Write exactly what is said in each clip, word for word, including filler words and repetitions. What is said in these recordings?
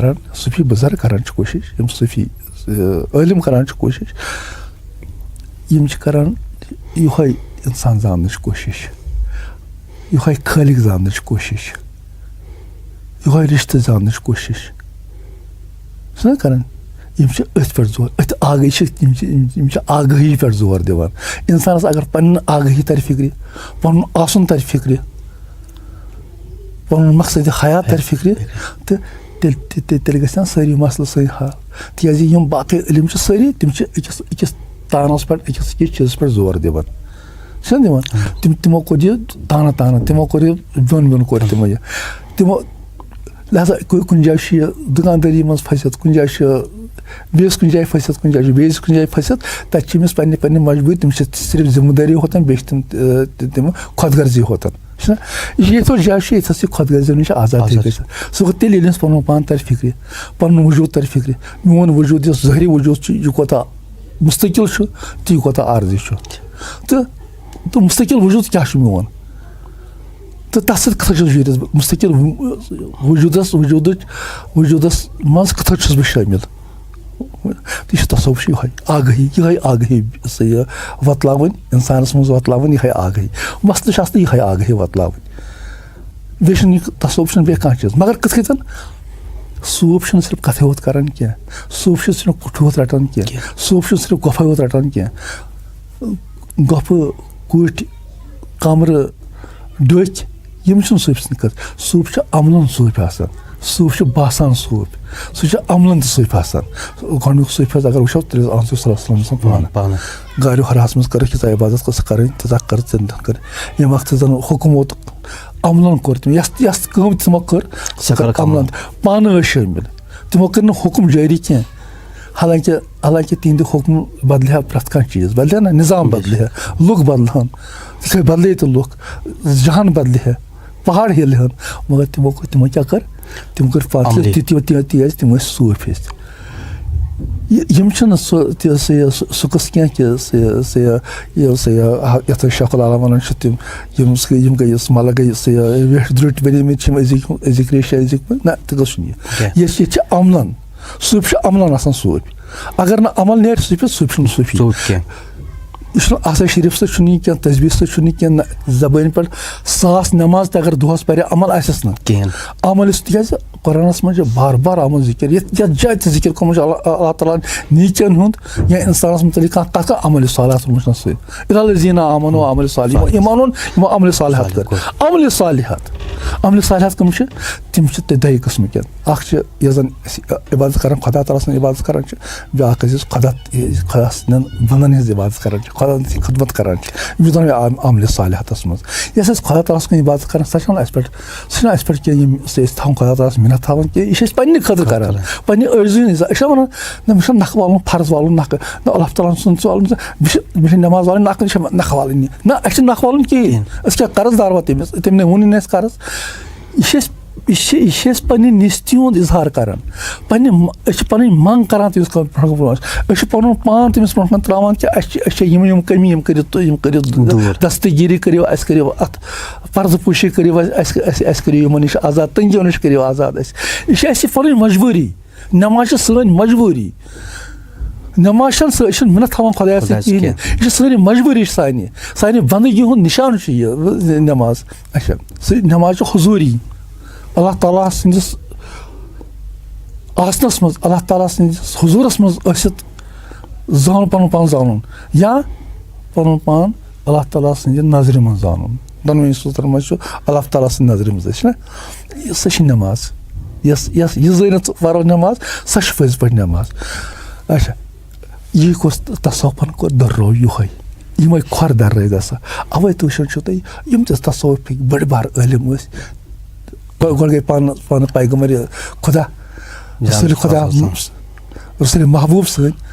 کران، صوٗفی بُزرگ کران چھِ کوٗشِش، یِم صوٗفی، آ، عٲلِم کران چھِ کوٗشِش، یِم چھِ کران یِہوٚے اِنسان زاننٕچ کوٗشِش، یِہوٚے خٲلِق زاننٕچ کوٗشِش، یِہوٚے رِشتہٕ زاننٕچ کوٗشِش۔ چھِنہ کران؟ یِم چھِ أتھۍ پٮ۪ٹھ زور، أتھۍ آگٲہی چھِ، یِم چھِ، یِم، یِم چھِ آگٲہی پٮ۪ٹھ زور دِوان۔ اِنسانَس اگر پنٕنۍ آگٲہی تَرِ فِکرِ، پَنُن آسُن تَرِ فِکرِ، پَنُن مقصد حیات تَرِ فِکرِ، تہٕ تیٚلہِ، تیٚلہِ، تیٚلہِ گژھن سٲری مسلہٕ سٲنۍ حل۔ تِکیٛازِ یِم باقٕے علم چھِ سٲری، تِم چھِ أکِس، أکِس تانَس پٮ۪ٹھ، أکِس، أکِس چیٖزَس پٮ۪ٹھ زور دِوان۔ چھِنہ دِوان؟ تِم، تِمو کوٚر یہِ تانہٕ تانہٕ، تِمو کوٚر یہِ بیوٚن بیوٚن کوٚر تِمو یہِ۔ تِمو، لہذا کُ-، کُنہِ جایہِ چھُ یہِ دُکاندٲری منٛز پھٔسِتھ، کُنہِ جایہِ چھُ بیٚیِس کُنہِ جایہِ پھٔسِتھ، کُنہِ جایہِ چھُ بیٚیِس کُنہِ جایہِ پھٔسِتھ، تَتہِ چھِ أمِس پنٛنہِ، پنٛنہِ مجبوٗری، تٔمِس چھِ صرف ذِمہٕ دٲری ہوتَن، بیٚیہِ چھِ تِم، تہٕ، تِم خۄد غرضی ہوتَن۔ چھُنہ؟ یہِ چھِ یِتھ پٲٹھۍ جایہِ چھِ، ییٚتہِ ہَس یہِ خۄد غرضی نِش آزاد آزاد۔ ہیٚکہِ گٔژھِتھ۔ سُہ گوٚو تیٚلہِ، ییٚلہِ أمِس پَنُن پان تَرِ فِکرِ، پَنُن وجوٗد تَرِ فِکرِ، میون وجوٗد، یُس ظٲہری وجوٗد چھُ، یہِ کوٗتاہ مُستقل چھُ تہٕ یہِ کوٗتاہ عارضی چھُ۔ تہٕ، تہٕ مُستقل وجوٗد کیٛاہ چھُ میون؟ تہٕ تَتھ سۭتۍ کِتھ پٲٹھۍ چھُس بہٕ جُڑِتھ؟ مُستقل وجوٗدَس، وجوٗدٕچ، وجوٗدَس منٛز کِتھ پٲٹھۍ چھُس بہٕ شٲمِل؟ تہٕ یہِ چھُ تصوف، چھُ یِہوٚے آگٲہی، یِہوٚے آگٲہی سا یہِ وۄتلاوٕنۍ، اِنسانَس منٛز وۄتلاوٕنۍ یِہوٚے آگٲہی۔ مسلہٕ چھُ آسان یِہوٚے آگٲہی وۄتلاوٕنۍ۔ بیٚیہِ چھُنہٕ یہِ تصوف چھُنہٕ بیٚیہِ کانٛہہ چیٖز۔ مگر کِتھ کٔنۍ؟ صوٗفۍ چھُنہٕ صرف کَتھٕے یوت کَران کینٛہہ، صوٗفۍ چھُنہٕ صرف کُٹھِ یوت رَٹان کینٛہہ، کینٛہہ۔ صوٗفۍ چھُنہٕ صرف گۄپھَے یوت رَٹان کینٛہہ۔ گۄپھٕ، کُٹھۍ، کَمرٕ، ڈٔکھۍ، یِم چھِنہٕ صوٗفۍ سٕنٛدۍ خٲطرٕ۔ صوٗفۍ چھُ عملن صوٗفۍ آسان، صوٗفۍ چھُ باسان صوٗفۍ، سُہ چھُ عملن تہِ صوٗفۍ آسان۔ گۄڈٕنیُک صوٗفۍ حظ اگر وٕچھو، تیٚلہِ اوس احمد صلی اللہ علیہ وسلم پانہٕ۔ پانہٕ۔ غارِ حراہَس منٛز کٔرٕکھ ییٖژاہ عبادت کٔرٕکھ سۄ کَرٕنۍ، تیٖژاہ کٔر ژٔنۍ دۄہَن کٔر۔ ییٚمہِ وقتہٕ زَن حُکُم ووت، عملن کوٚر تِمو، یۄس، یۄس کٲم تِمو کٔر، سۄ سۄ کٔر کٔرٕکھ عملن۔ عملن۔ پانہٕ ٲسۍ شٲمِل۔ تِمو کٔر نہٕ حُکُم جٲری کینٛہہ۔ حالانکہِ، حالانکہِ تِہنٛدِ حُکمہٕ بدلہِ ہا پرٛٮ۪تھ کانٛہہ چیٖز، بدلہِ ہا نہ، نظام بدلہِ ہا، لُکھ بدلہٕ ہن، تِتھے بدلے تہٕ لُکھ، جہان بدلہِ ہا، پہاڑ ہِلہِ ہن، مگر تِمو کٔر، تِمو کیٛاہ کٔر؟ تِم کٔر پانہٕ عملی۔ تہِ، تہِ، تہِ، تِکیٛازِ تِم ٲسۍ صوٗفۍ ٲسۍ۔ یہِ، یِم چھِنہٕ سُہ، تہِ، سُہ، یہِ، سُہ، سُہ قٕصہٕ کینٛہہ کہِ سُہ، یہِ، سُہ، یہِ، یہِ، سُہ، یہِ، ہا، یَتھ أسۍ شیخ العالم وَنان چھِ، تِم، یِم سُہ، یِم گٔے یُس مَلَے گٔے سُہ، یہِ، ویٹھۍ درٛٹۍ بٔنیمٕتۍ چھِ یِم أزِکۍ، أزِکۍ ریشہِ، أزِکۍ پٲٹھۍ۔ نہ، تہِ گوٚژھ نہٕ یہِ۔ کینٛہہ۔ ییٚتہِ، ییٚتہِ چھِ عملن، صوٗفۍ چھِ عملن آسان صوٗفۍ۔ اگر نہٕ عمل نیرِ صوٗفِس، صوٗفۍ چھُنہٕ صوٗفی۔ صوٗفۍ کینٛہہ۔ یہِ چھُنہٕ آسان شریٖف سۭتۍ چھُنہٕ یہِ کینٛہہ، تسبیح سۭتۍ چھُنہٕ یہِ کینٛہہ، نہ زبٲنۍ پٮ۪ٹھ ساس نماز تہِ اگر دۄہس پرِ، عمل آسٮ۪س نہٕ۔ کِہیٖنۍ۔ عمل یُس، تِکیٛازِ قرآنس منٛز چھِ بار بار آمُت ذِکِر، یَتھ، یَتھ جایہِ تہِ ذِکِر کوٚرمُت چھُ اللہ، اللہ تعالیٰ ہن نیٖکیَن ہُنٛد یا اِنسانَس مُتعلِق کانٛہہ، تَتھ کانٛہہ عمل صالحات ووٚنمُت چھُنہٕ سۭتۍ۔ اِلَّا الَّذِیٖنَ آمَنُوا وَعَمِلُوا الصَّالِحَاتِ۔ یِمو، یِمو اوٚن، یِمو عمل صالحات کٔر۔ عمل صالحات۔ عمل صالحات کٕم چھِ؟ تِم چھِ تہِ دۄیہِ قٕسمٕکٮ۪ن۔ اَکھ چھِ یۄس زَن أسۍ عبادت کَران، خۄدا تعالیٰ سٕنٛز عبادت کَران چھِ، بیٛاکھ ٲسۍ أسۍ خۄدا، خۄدا سٕنٛدٮ۪ن بنٛدَن ہٕنٛز عبادت کَران چھِ، خۄدا سٕنٛز خدمت کَران چھِ۔ یِم چھِ دَپان عام-، عملِ صالحاتَس منٛز۔ یۄس أسۍ خۄدا تعالیٰ سٕنٛز عبادت کَران، سۄ چھَنہٕ اَسہِ پٮ۪ٹھ، سۄ چھَنہٕ اَسہِ پٮ۪ٹھ کینٛہہ، یِم سُہ أسۍ تھاوان خۄدا تعالیٰ ہَس مِنت تھاوان کینٛہہ، یہِ چھِ أسۍ پنٛنہِ خٲطرٕ کَران، خٲطرٕ۔ پنٛنہِ عٲجزی ہِنٛدۍ، أسۍ چھِنہ وَنان، نہ، مےٚ چھُنہٕ نَکھٕ والُن، فرض والُن نَکھٕ، نہ، اللہ تعالیٰ ہَن سُنٛد چھُ والُن، مےٚ چھِ، مےٚ چھِ نٮ۪ماز والٕنۍ نَکھٕ، یہِ چھِ نَکھٕ والٕنۍ یہِ۔ نہ، اَسہِ چھِنہٕ نَکھٕ والُن کِہیٖنۍ۔ کِہیٖنۍ۔ أسۍ کیٛاہ قرض دار وَ تٔمِس؟ تٔمۍ نَے ووٚنُے نہٕ اَسہِ قرض۔ یہِ چھِ أسۍ، یہِ چھِ، یہِ چھِ أسۍ پنٛنہِ نیستی ہُنٛد اظہار کران، پنٛنہِ م-، أسۍ چھِ پنٕنۍ منٛگ کران تٔمِس برونٛہہ کُن۔ أسۍ چھِ پنُن پان تٔمِس برونٛہہ کُن ترٛاوان کہِ اَسہِ چھِ، اَسہِ چھِ یِم، یِم کٔمی، یِم کٔرِو تُہۍ، یِم کٔرِو دُ-، دوٗر۔ دستگیٖری کٔرِو، اَسہِ کٔرِو اَتھ پردٕ پوشی کٔرِو اَسہِ، اَسہِ، اَسہِ، اَسہِ کٔرِو یِمن نِش آزاد، تنٛگیو نِش کٔرِو آزاد اَسہِ۔ یہِ چھِ اَسہِ پنٕنۍ مجبوٗری۔ نٮ۪ماز چھِ سٲنۍ مجبوٗری۔ نٮ۪ماز چھَنہٕ سٲ-، أسۍ چھِنہٕ مِنت تھاوان خۄدایَس سۭتۍ خۄدایَس کِہیٖنۍ۔ کِہیٖنۍ۔ یہِ چھِ سٲنۍ مجبوٗری، چھِ سانہِ، سانہِ بندگی ہُنٛد نِشان چھُ یہِ، یہِ نٮ۪ماز۔ اچھا، سُہ نٮ۪ماز چھِ حضوٗری۔ اللہ تعالیٰ سٕنٛدِس آسنَس منٛز، اللہ تعالیٰ سٕنٛدِس حضوٗرَس منٛز ٲسِتھ زانُن، پَنُن پان زانُن، یا پَنُن پان اللہ تعالیٰ سٕنٛدِ نظرِ منٛز زانُن۔ دۄنوٕنی صوٗرتَن منٛز چھُ اللہ تعالیٰ سٕنٛدِ نظرِ منٛز أسۍ، چھِنہ؟ یہِ، سۄ چھِ نٮ۪ماز۔ یۄس، یۄس، یہِ زٲنِتھ ژٕ پَرو نٮ۪ماز، سۄ چھِ پٔزۍ پٲٹھۍ نٮ۪ماز۔ اچھا، یہِ کُس تصوفن کوٚر درٛاو یِہوٚے، یِمَے کھۄر درٛٲے دَسا۔ اَوَے تُہۍ وٕچھان چھِو تُہۍ، یِم تہِ تصوفٕکۍ بٔڑۍ بار عٲلِم ٲسۍ، گۄ-، گۄڈٕ گٔے پانہٕ، پانہٕ پیغمبر خۄدا، جناب رسول خۄدا، صلی اللہ علیہ وسلم۔ رسول محبوب سۭتۍ۔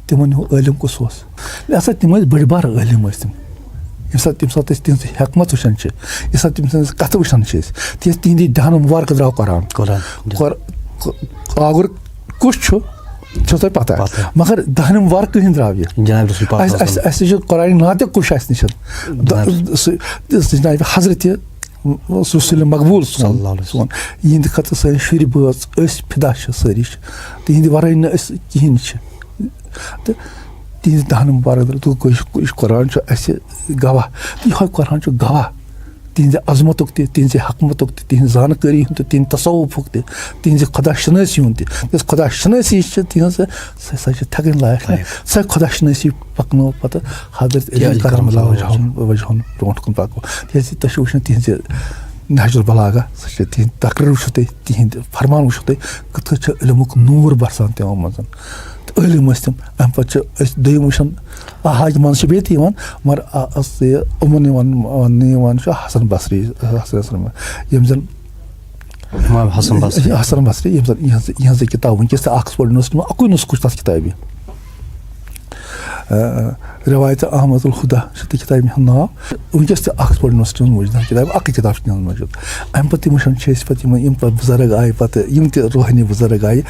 تِمن ہُنٛد عٲلِم کُس اوس؟ یہِ ہسا تِم ٲسۍ بٔڑۍ بار عٲلِم ٲسۍ تِم۔ ییٚمہِ ساتہٕ، تَمہِ ساتہٕ أسۍ تِہنٛز حکمت وٕچھان چھِ، ییٚمہِ ساتہٕ تِم سٕنٛز کَتھٕ وٕچھان چھِ أسۍ، تِکیٛازِ تِہنٛدِ دہن مُبارک درٛاو قرآن۔ قرآن۔ قر-، ق-، آگُر کُس چھُ، چھو تۄہہِ پتہ۔ پتہ۔ مگر دہن مُبارک کٕہٕنٛدِ درٛاو یہِ؟ جناب رسول پاک اَسہِ، صلی اللہ علیہ وسلم۔ اَسہِ، اَسہِ چھُ قرآن ناطق کُس چھُ اَسہِ نِش؟ جناب۔ سُہ، سُہ جناب حضرت سُہ سُلہِ مقبوٗل سون۔ صلی اللہ علیہ وسلم۔ سون۔ یِہِنٛدِ خٲطرٕ سٲنۍ شُرۍ بٲژ أسۍ فِدا چھِ، سٲری چھِ۔ تِہِنٛدِ وَرٲے نہٕ أسۍ کِہیٖنۍ چھِ۔ تہٕ تِہِنٛدِ دَہَن مُبارک دۄہَن، تہٕ یہِ چھُ قرآن چھُ اَسہِ گواہ۔ تہٕ یِہوٚے قرآن چھُ گواہ تِہِنٛزِ عظمتُک تہِ، تِہِنٛزِ حکمتُک تہِ، تِہِنٛزِ زانکٲری ہُنٛد تہِ، تِہِنٛدِ تصوُفُک تہِ، تِہِنٛزِ خۄدا شِنٲسی ہُنٛد تہِ۔ یۄس خۄدا شِنٲسی چھِ تِہِنٛز، سۄ ہسا چھِ تھٮ۪کٕنۍ لایق نہ۔ لایق۔ سۄ خۄدا شِنٲسی پَکنٲو پَتہٕ حضرت علی علی کرم کرم اللہ اللہ وجہَن، وجہَن برونٛٹھ کُن پَکو۔ کیٛازِ تۄہہِ چھُو وٕچھان تِہِنٛزِ نہج البلاغہ، سۄ چھِ تِہِنٛدۍ تقریر وٕچھِو تُہۍ، تِہِنٛدۍ فرمان وٕچھِو تُہۍ، کِتھ کٔنۍ چھِ علمُک نوٗر برسان تِمو منٛز۔ تہٕ عٲلِم ٲسۍ تِم۔ اَمہِ پَتہٕ چھِ أسۍ دوٚیِم وٕچھان، آ، حاکِم منٛز چھِ بیٚیہِ تہِ یِوان، مگر آ، اَصلی یِمَن یِوان، وَننہٕ یِوان چھُ حسن بصری، حسن بصری، یِم زَن امام حسن بصری۔ حسن بصری، یِم زَن یِہٕنٛزٕ، یِہٕنٛزٕ کِتاب وٕنکیٚس تہِ آکسفورڈ یونیورسٹی منٛز اَکُے نُسخہٕ چھُ تَتھ کِتابہِ۔ آ، روایت احمد الہدیٰ چھُ تَتھ کِتابہِ ہُنٛد ناو۔ وٕنکیٚس تہِ آکسفورڈ یونیورسٹی منٛز موٗجوٗد، تَتھ کِتابہِ اَکٕے کِتاب چھِ تِمَن موٗجوٗد۔ اَمہِ پَتہٕ تِم وٕچھان چھِ أسۍ پَتہٕ یِمَن، یِم پَتہٕ بُزرگ آیہِ پَتہٕ، یِم تہِ روحٲنی بُزرگ آیہِ،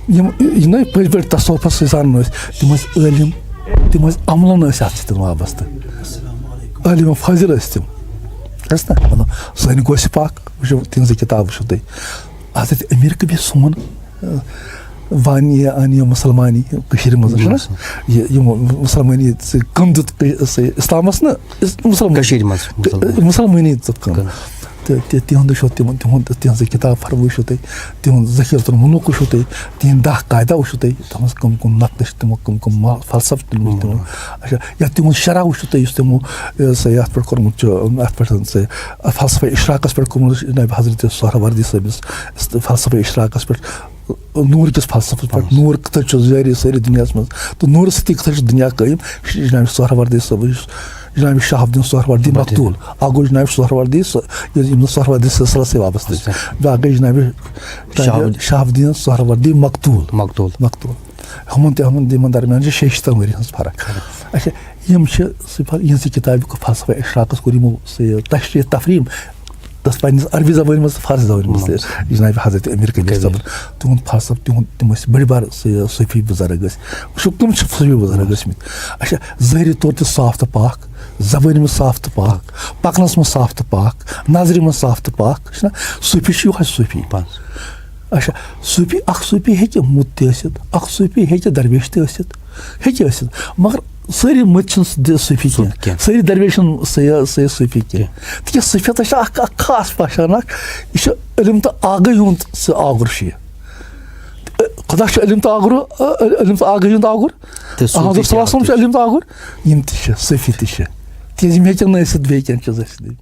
یِم، یِم نٔے پٔزۍ پٲٹھۍ تصوفَس سۭتۍ زانان ٲسۍ، تِم ٲسۍ عٲلِم، تِم ٲسۍ عملن ٲسۍ اَتھ سۭتۍ وابستہٕ۔ عٲلِم فٲضِل ٲسۍ تِم۔ ٲسۍ نہ؟ مطلب، سٲنۍ غوث پاک، وٕچھِو، تِہٕنٛزٕ کِتاب وٕچھِو تُہۍ۔ حضرت امیر کبیر سون، آ، وانی آنی مسلمانی کٔشیٖرِ منٛز چھُنہ؟ یہِ، یِم مسلمٲنی ژٕ کٕم دیُت کٔ-، سُہ اِسلامَس نہ، اِس-، مسلمان۔ کٔشیٖرِ منٛز مسلمان۔ مسلمٲنی دیُت کٕم۔ کٕم۔ تہٕ تہِ-، تِہُنٛد وٕچھو تِمَن، تِہُنٛد، تِہٕنٛزٕ کِتاب فرمٲے وٕچھو تُہۍ، تِہُنٛد ذخیرۃ الملوک وٕچھو تُہۍ، تِہِنٛدۍ دَہ قاعدہ وٕچھو تُہۍ، تَتھ منٛز کٕم کٕم نۄقطہٕ چھِ تِمو، کٕم کٕم ما-، فلسفہٕ تُلمٕتۍ تِمو۔ اچھا، یا تِہُنٛد شرح وٕچھو تُہۍ، یُس تِمو، یہِ ہسا یہِ اَتھ پٮ۪ٹھ کوٚرمُت چھُ، اَتھ پٮ۪ٹھ سا یہِ فلسفہ اشراقَس پٮ۪ٹھ کوٚرمُت جناب حضرت سہروردی صٲبَس، فلسفہ اشراقَس پٮ۪ٹھ، نوٗر کِس فلسفس پٮ۪ٹھ، نوٗر کِتھ کٔنۍ چھُ جٲری سٲری دُنیاہَس منٛز، تہٕ نوٗرٕ سۭتی کِتھ کٔنۍ چھُ دُنیا قٲیِم۔ جناب سہروردی صٲب، یُس جناب شہاب الدین سہروردی مقتول، اَکھ گوٚو جناب سہروردی سہ-، یُس یِم سہروردی سلسلس سۭتۍ وابستہٕ چھِ۔ بیٛاکھ گٔے جناب شہاب الدین سہروردی مقتول۔ مقتول۔ مقتول۔ ہُمن تہِ، ہُمن، یِمن درمیان چھِ شیٚیہِ شیٖتن ؤری ہٕنٛز فرق۔ اچھا، یِم چھِ صرف یِہٕنٛزِ کِتابہِ فلسفہ اشراقس کوٚر یِمو سُہ یہِ تشریح تفریٖم تَتھ پننِس عربی زبٲنۍ منٛز تہٕ فارسی زبٲنۍ منٛز تہِ۔ جناب حضرت امیر کبیر صٲبن تِہُنٛد فلسفہٕ، تِہُنٛد، تِم ٲسۍ بٔڑۍ بار صوٗفی بُزرگ ٲسۍ۔ وٕچھِو، کٕم چھِ صوٗفی بُزرگ ٲسۍ مٕتۍ۔ اچھا، ظٲہری طور تہِ صاف تہٕ پاک، زبٲنۍ منٛز صاف تہٕ پاک، پکنس منٛز صاف تہٕ پاک، نظرِ منٛز صاف تہٕ پاک، چھُنہ؟ صوٗفی چھُ یِہوٚے صوٗفی۔ اچھا، صوٗفی، اکھ صوٗفی ہیٚکہِ مُت تہِ ٲسِتھ، اکھ صوٗفی ہیٚکہِ درویش تہِ ٲسِتھ، ہیٚکہِ ٲسِتھ، مگر سٲری مٔتۍ چھِنہٕ صوٗفی کینٛہہ۔ صوٗفی کینٛہہ۔ سٲری درویش چھِنہٕ سیا-، سیا-، صوٗفی کینٛہہ۔ کینٛہہ۔ تِکیٛازِ صوٗفیتس چھِ اکھ، اکھ خاص پہچان اکھ، یہِ چھُ علم تہٕ آگٲہی ہُنٛد سُہ آگُر چھُ یہِ۔ تہٕ خۄدا چھُ علم تہٕ آگُر، علم تہٕ آگٲہی ہُنٛد آگُر۔ تہٕ صوٗفی احمد صلی اللہ علیہ وسلم چھُ علم تہٕ آگُر۔ یِم تہِ چھِ، صوٗفی تہِ چھِ۔ تِکیٛازِ یِم ہیٚکن نہٕ ٲسِتھ بیٚیہِ کینٛہہ چیٖز ٲسِتھ۔